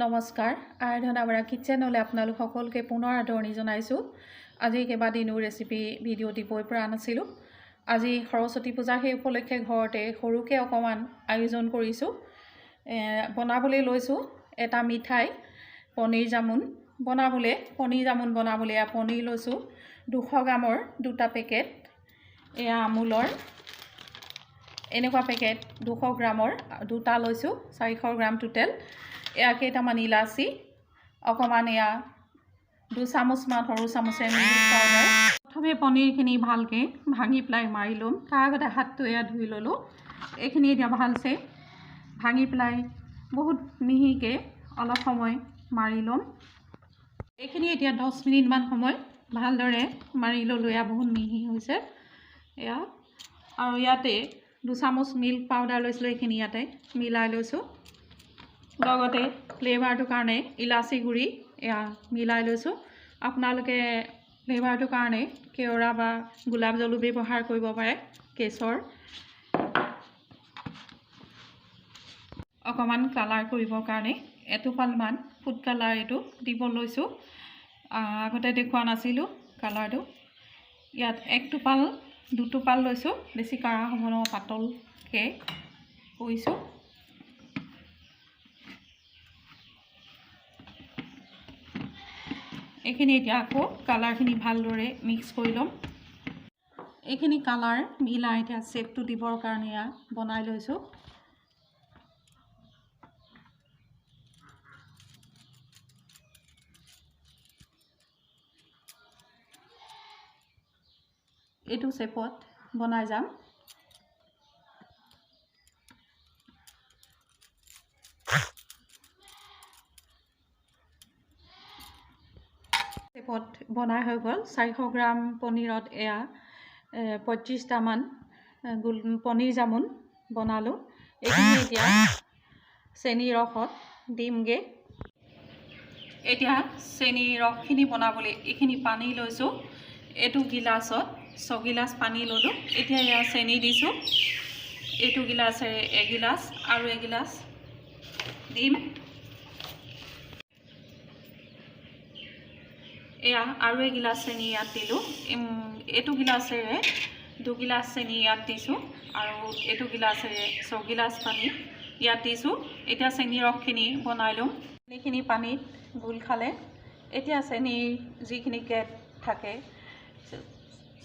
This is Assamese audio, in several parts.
নমস্কাৰ, আৰাধনা বৰা কিটচেনলৈ আপোনালোক সকলোকে পুনৰ আদৰণি জনাইছোঁ। আজি কেইবাদিনো ৰেচিপি ভিডিঅ' দিবই পৰা নাছিলোঁ। আজি সৰস্বতী পূজা, সেই উপলক্ষে ঘৰতে সৰুকৈ অকণমান আয়োজন কৰিছোঁ। বনাবলৈ লৈছোঁ এটা মিঠাই, পনীৰ জামুন বনাবলৈ। পনীৰ জামুন বনাবলৈ এয়া পনীৰ লৈছোঁ 200 গ্ৰামৰ দুটা পেকেট। এয়া আমুলৰ এনেকুৱা পেকেট 200 গ্ৰামৰ দুটা লৈছোঁ, 400 গ্ৰাম টোটেল। এয়া কেইটামান ইলাচি অকণমান, এয়া 2 চামুচমান সৰু চামুচে মিল্ক পাউডাৰ। প্ৰথমে পনীৰখিনি ভালকৈ ভাঙি পেলাই মাৰি ল'ম। তাৰ আগতে হাতটো এয়া ধুই ল'লোঁ। এইখিনি এতিয়া ভালছে ভাঙি পেলাই বহুত মিহিকৈ অলপ সময় মাৰি ল'ম। এইখিনি এতিয়া 10 মিনিটমান সময় ভালদৰে মাৰি ল'লোঁ। এয়া বহুত মিহি হৈছে এয়া। আৰু ইয়াতে 2 চামুচ মিল্ক পাউডাৰ লৈছিলোঁ, এইখিনি ইয়াতে মিলাই লৈছোঁ। লগতে ফ্লেভাৰটোৰ কাৰণে ইলাচি গুড়ি এয়া মিলাই লৈছোঁ। আপোনালোকে ফ্লেভাৰটোৰ কাৰণে কেৱৰা বা গোলাপ জলো ব্যৱহাৰ কৰিব পাৰে, কেশৰ। অকণমান কালাৰ কৰিবৰ কাৰণে এটোপালমান ফুড কালাৰ এইটো দিব লৈছোঁ। আগতে দেখুওৱা নাছিলোঁ কালাৰটো। ইয়াত এক টোপাল, দুটোপাল লৈছোঁ। বেছি কাঢ়া হ'ব নহয়, পাতলকৈ কৰিছোঁ। এইখিনি এতিয়া আকৌ কালাৰখিনি ভালদৰে মিক্স কৰি ল'ম। এইখিনি কালাৰ মিলাই এতিয়া শ্বেপটো দিবৰ কাৰণে এয়া বনাই লৈছোঁ। এইটো শ্বেপত বনাই যাম। শ্বেপত বনাই হৈ গ'ল। 400 গ্ৰাম পনীৰত এয়া 35টামান গোল পনীৰ জামুন বনালোঁ। এইখিনি এতিয়া চেনি ৰসত দিমগৈ। এতিয়া চেনি ৰসখিনি বনাবলৈ এইখিনি পানী লৈছোঁ। এইটো গিলাচত ছগিলাচ পানী ল'লোঁ। এতিয়া এয়া চেনি দিছোঁ, এইটো গিলাচেৰে এগিলাচ, আৰু এগিলাচ দিম। এয়া আৰু এগিলাচ চেনি ইয়াত দিলোঁ। এইটো গিলাচেৰে দুগিলাচ চেনি ইয়াত দিছোঁ আৰু এইটো গিলাচেৰে ছগিলাচ পানী ইয়াত দিছোঁ। এতিয়া চেনি ৰসখিনি বনাই ল'ম। চেনিখিনি পানীত গোল খালে এতিয়া চেনিৰ যিখিনি গেট থাকে,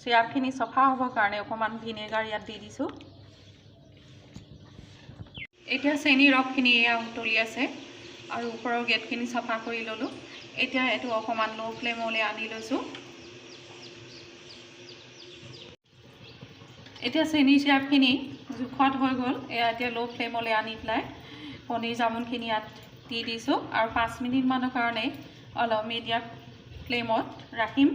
চিৰাপখিনি চফা হ'বৰ কাৰণে অকণমান ভিনেগাৰ ইয়াত দি দিছোঁ। এতিয়া চেনি ৰসখিনি এয়া উতলি আছে আৰু ওপৰৰ গেটখিনি চাফা কৰি ল'লোঁ। এতিয়া এইটো অকণমান ল' ফ্লেমলৈ আনি লৈছোঁ। এতিয়া চেনি চিৰাপখিনি জোখত হৈ গ'ল। এয়া এতিয়া ল' ফ্লেমলৈ আনি পেলাই পনীৰ জামুনখিনি ইয়াত দি দিছোঁ আৰু 5 মিনিটমানৰ কাৰণে অলপ মিডিয়াম ফ্লেমত ৰাখিম।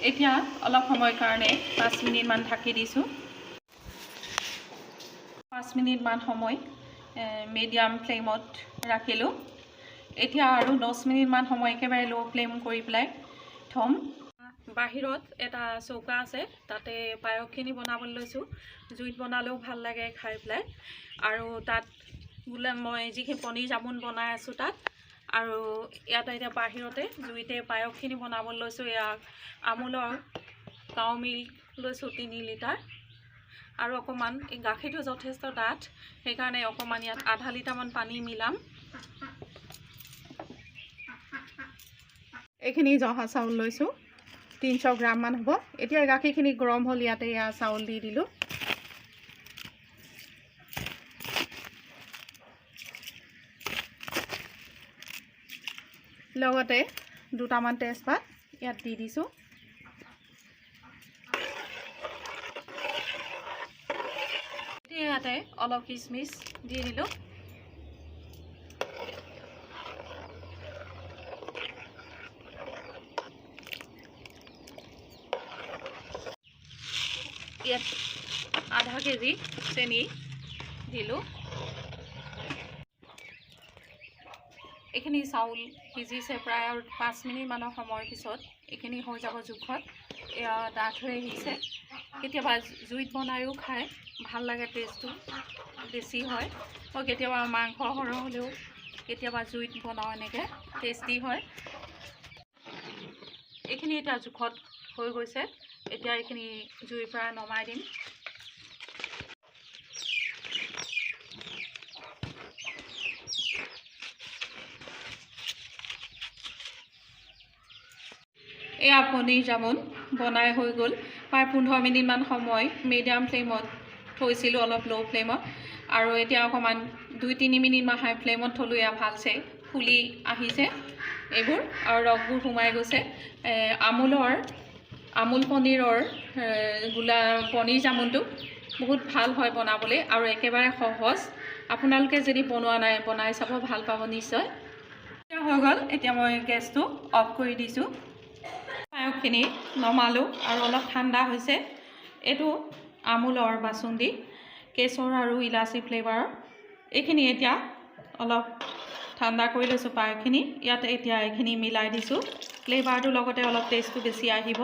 এতিয়া অলপ সময়ৰ কাৰণে 5 মিনিটমান ঢাকি দিছোঁ। 5 মিনিটমান সময় মিডিয়াম ফ্লেমত ৰাখিলোঁ। এতিয়া আৰু 10 মিনিটমান সময় একেবাৰে ল' ফ্লেম কৰি পেলাই থ'ম। বাহিৰত এটা চৌকা আছে, তাতে পায়সখিনি বনাবলৈ লৈছোঁ। জুইত বনালেও ভাল লাগে খাই পেলাই। আৰু তাত বোলে মই যিখিনি পনীৰ জামুন বনাই আছোঁ তাত আৰু ইয়াতে এতিয়া বাহিৰতে জুইতে পায়সখিনি বনাবলৈ লৈছোঁ। এয়া আমুলৰ কাউ মিল্ক লৈছোঁ 3 লিটাৰ আৰু অকণমান এই গাখীৰটো যথেষ্ট ডাঠ, সেইকাৰণে অকণমান ইয়াত আধা লিটাৰমান পানী মিলাম। এইখিনি জহা চাউল লৈছোঁ, 300 গ্ৰামমান হ'ব। এতিয়া গাখীৰখিনি গৰম হ'ল, ইয়াতে এয়া চাউল দি দিলোঁ। লগতে দুটামান তেজপাত ইয়াত দি দিছোঁ। এতিয়া ইয়াতে অলপ খিচমিচ দি দিলোঁ। ইয়াত আধা কেজি চেনি দিলোঁ। এইখিনি চাউল সিজিছে প্ৰায় আৰু 5 মিনিটমানৰ সময়ৰ পিছত এইখিনি হৈ যাব জোখত। এয়া ডাঠ হৈ আহিছে। কেতিয়াবা জুইত বনায়ো খায় ভাল লাগে, টেষ্টটো বেছি হয়। মই কেতিয়াবা মাংস সৰহ হ'লেও কেতিয়াবা জুইত বনাওঁ, এনেকৈ টেষ্টি হয়। এইখিনি এতিয়া জোখত হৈ গৈছে। এতিয়া এইখিনি জুইৰ পৰা নমাই দিম। এয়া পনীৰ জামুন বনাই হৈ গ'ল। প্ৰায় 15 মিনিটমান সময় মিডিয়াম ফ্লেমত থৈছিলোঁ, অলপ ল' ফ্লেমত। আৰু এতিয়া অকণমান 2-3 মিনিটমান হাই ফ্লেমত থ'লোঁ। এয়া ভালছে ফুলি আহিছে এইবোৰ আৰু ৰসবোৰ সোমাই গৈছে। আমুল পনীৰৰ গোলা পনীৰ জামুনটো বহুত ভাল হয় বনাবলৈ আৰু একেবাৰে সহজ। আপোনালোকে যদি বনোৱা নাই বনাই চাব, ভাল পাব নিশ্চয়। এতিয়া হৈ গ'ল। এতিয়া মই গেছটো অফ কৰি দিছোঁ। পায়সখিনি নমালোঁ আৰু অলপ ঠাণ্ডা হৈছে। এইটো আমুলৰ বাচুন্দি, কেশৰ আৰু ইলাচি ফ্লেভাৰৰ। এইখিনি এতিয়া অলপ ঠাণ্ডা কৰি লৈছোঁ পায়সখিনি। ইয়াত এতিয়া এইখিনি মিলাই দিছোঁ। ফ্লেভাৰটোৰ লগতে অলপ টেষ্টটো বেছি আহিব।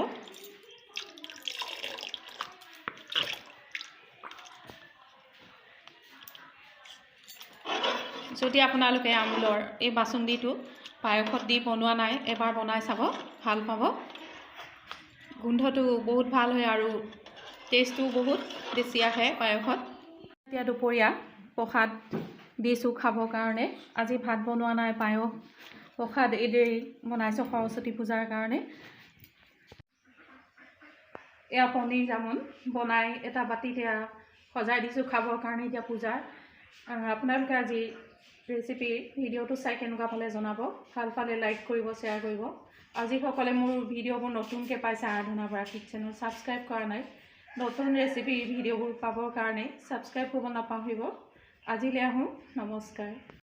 যদি আপোনালোকে আমুলৰ এই বাচুন্দিটো পায়সত দি বনোৱা নাই, এবাৰ বনাই চাব, ভাল পাব। গোন্ধটো বহুত ভাল হয় আৰু টেষ্টটোও বহুত বেছি আহে পায়সত। এতিয়া দুপৰীয়া প্ৰসাদ দিছোঁ খাবৰ কাৰণে। আজি ভাত বনোৱা নাই, পায়স প্ৰসাদ এইদৰেই বনাইছোঁ সৰস্বতী পূজাৰ কাৰণে। এয়া পনীৰ জামুন বনাই এটা বাতিত এয়া সজাই দিছোঁ খাবৰ কাৰণে এতিয়া পূজাৰ। আপোনালোকে আজি ৰেচিপি ভিডিঅ'টো চাই কেনেকুৱা পালে জনাব। ভাল পালে লাইক কৰিব, শ্বেয়াৰ কৰিব। আৰু যিসকলে মোৰ ভিডিঅ'বোৰ নতুনকৈ পাইছে আৰাধনা বৰা কিটচেনত ছাবস্ক্ৰাইব কৰা নাই, নতুন ৰেচিপি ভিডিঅ'বোৰ পাবৰ কাৰণে ছাবস্ক্ৰাইব কৰিব নাপাহৰিব। আজিলৈ আহোঁ, নমস্কাৰ।